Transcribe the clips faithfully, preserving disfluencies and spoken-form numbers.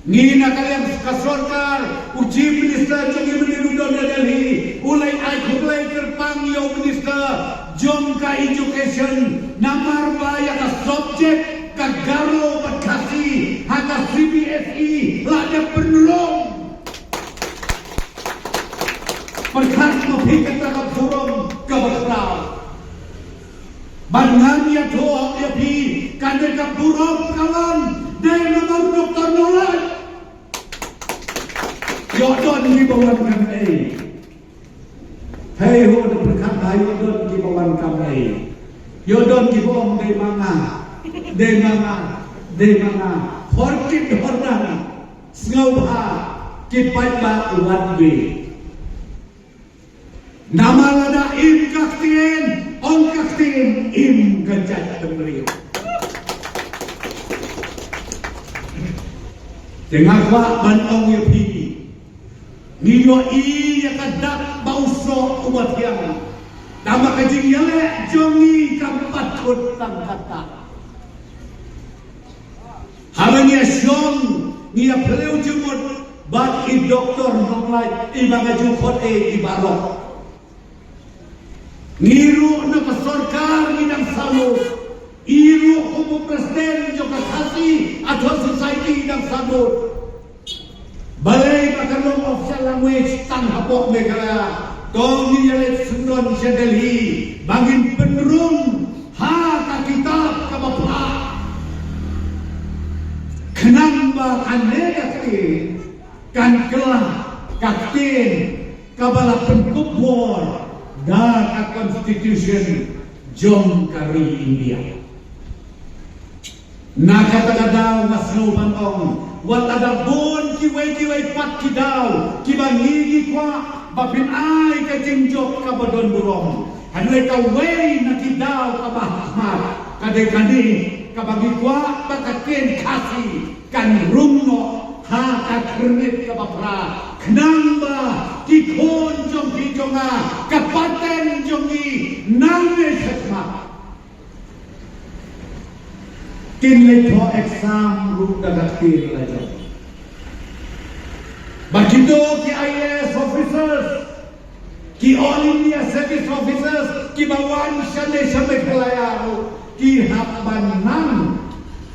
Ngi na ka liang ka sorkar, u Chief Minister jong ngi mynta u don ha Delhi, u la ai khublei kyrpang ïa u Minister jong ka Education, namar ba ïa ka subject ka Garo bad Khasi ha ka C B S E la dep pynrung. Pyrkhat ma phi kata ka burom kaba khraw. Bad ngan ïathuh ïa phi, kane ka burom ka long dei namar Doktor Nonglait. Ïoh don kiba wan kam ei. Hei ho, da pyrkhat ba ïoh don kiba wan kam ei. Ïoh don kiba ong dei ma nga. Dei ma nga. Dei ma nga. Hor kit hor nan. Sngewbha ki paidbah wat be. Namar lada im ka ktien, ong ka ktien, im ka jaitbynriew. Te nga kwah ban ong ïa phi, ngi ïohi ïa ka dak ba u soh uba thiang. Tangba ka jingïaleh jong ngi kam pat kut tang kata. Haba ngi ïa shong, ngi ïa phylliew jingmut bad i Doktor Nonglait, iba nga ju khot ei i Baroh. Ngi ruh na ka sorkar ngi dang salut. I ruh kum u president jong ka Khasi Authors Society i dang salut. Balei ba kan long official language tang hapoh Meghalaya? To ngin ïa leit syndon sha Delhi ba ngin pynrung ha ka kitab kaba phah. Khnang ba kane ka ktien kan kylla ka ktien kaba la pynkup bor da ka Constitution jong ka ri India. Na kata ka daw nga sngew ban ong, wat la da bun kiwei kiwei pat ki daw kiba ngi ngi kwah ba phin ai ka jingjop kaba don burom. Hynrei kawei na ki daw kaba ha khmat ka dei kane, kaba ngi kwah ba ka ktien Khasi kan rung noh ha ka Khyrnit kaba phra, khnang ba ki khun jong phi jong nga, ka pateng jong ngi nangne shakhmat kin leit thoh exam ruh da ka ktien la jong. Ba kito ki I A S officers, ki All India Service Officers kiba wan shane sha Meghalaya ruh ki hap ban nang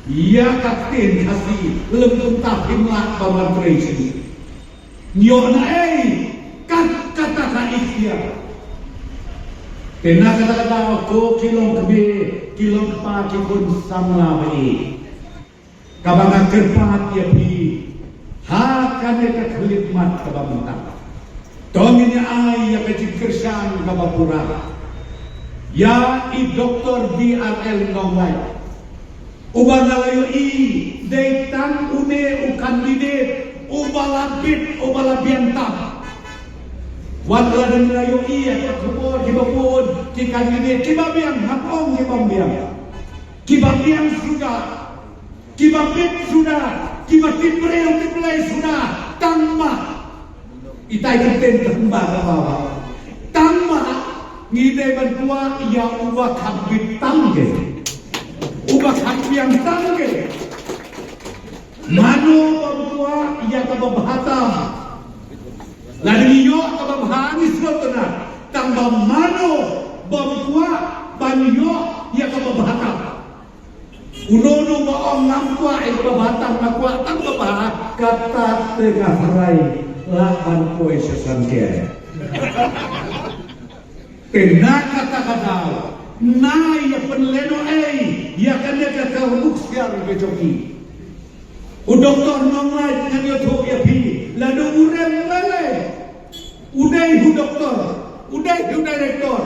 ïa ka ktien Khasi, lym kumta phim lah ban wan trei sha ngi. Ngi ïoh na ei kat kata ka ikhtiar. Te na kata ka daw ko ki long kmie, ki long kpa, ki khun samla ba ïeit, kaba nga kyrpad ïa phi ha kane ka khlieh mat kaba mynta, to ngin ïa ai ïa ka jingkyrshan kaba pura ïa i Doktor D R L Nonglait, uba nga la ïohi dei tang une u candidate uba la bit, uba la biang tam. Wat la dang la ïohi ïa ka khubor kiba bun ki candidate kiba biang, hap ong kiba biang, kiba biang suda, kiba bit suda, kiba tip briew tip Blei suda, tangba itai ka ktien tangba ka ba ba. Tangba ngi dei ban kwah ïa uba kham bit tang ke, uba kham biang tang ke. Mano bym kwah ïa kaba bha tam? Lada ngi ïoh kaba bha ngi sngewtynnat. Tangba mano bym kwah ban ïoh ïa kaba bha tam? Uno uno ba ong ngam kwah ïa kaba bha tam, nga kwah tang kaba bha, kata te nga hrai lah ban poi sha Sangkher. Te na kata ka daw, nga ïa pynlehnohei ïa kane ka kyrpuk siar ka jong ngi. U Doktor Nonglait, ngan ïathuh ïa phi, lada u rem lei lei, u dei u doktor, u dei u director,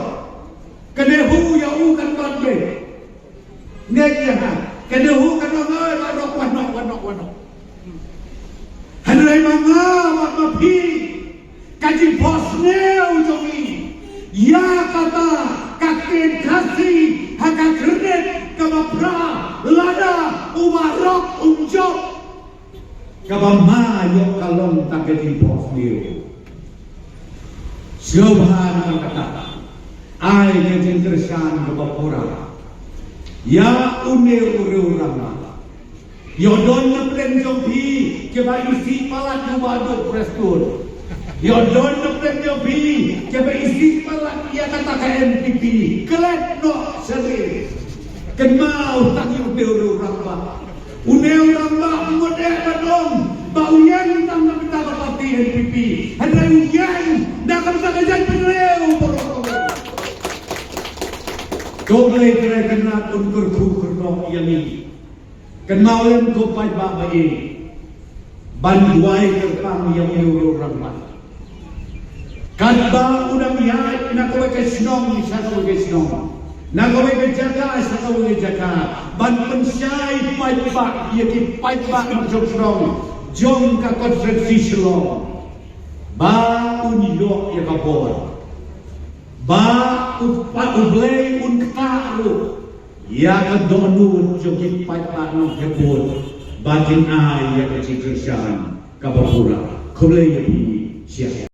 ka dei u ïa u kan bat beit. Nge ïa ha, ka dei u kan ong, oi, la dok, wan noh, wan noh, wan noh. Hynrei ma nga bad ma phi, ka jingphohsniew jong ngi ïa kata ka ktien Khasi ha ka Khyrnit kaba phra, lada u Baroh um jop, kaba ma ïoh ka long tang ka jingphohsniew. Sngewbha namar kata, ai ka jingkyrshan kaba pura ïa une u riewrangbah. Ïoh don na pdeng jong phi kiba isih palat ïa u Bah Duh Prestone. Ïoh don na pdeng jong phi kiba isih palat ïa kata ka N P P. Klet noh sha ri. Kynmaw tang ïa une u rangbah. Une u rangbah mut eh ban ong ba u ïeng tang na bynta ka party N P P. Hynrei u ïeng na ka bynta ka jaitbynriew baroh. To Blei Trai Kynrad un kyrkhu kyrdoh ïa ngi. Kynmaw lem ko paidbah ba ïeit, ban duwai kyrpang ïa u rangbah. Katba u dang ïaid na kawei ka shnong sha kawei ka shnong, na kawei ka jaka sha kawei ka jaka, ban pynshai paidbah ïa ki paidbah na jong shnong jong ka constituency Shillong, ba un ïoh ïa ka bor, ba u pa u Blei un ktah ruh ïa ka dohnud jong ki paidbah Nongkhyrbud, ba kin ai ïa ka jingkyrshan kaba pura. Khublei ïa phi. Sha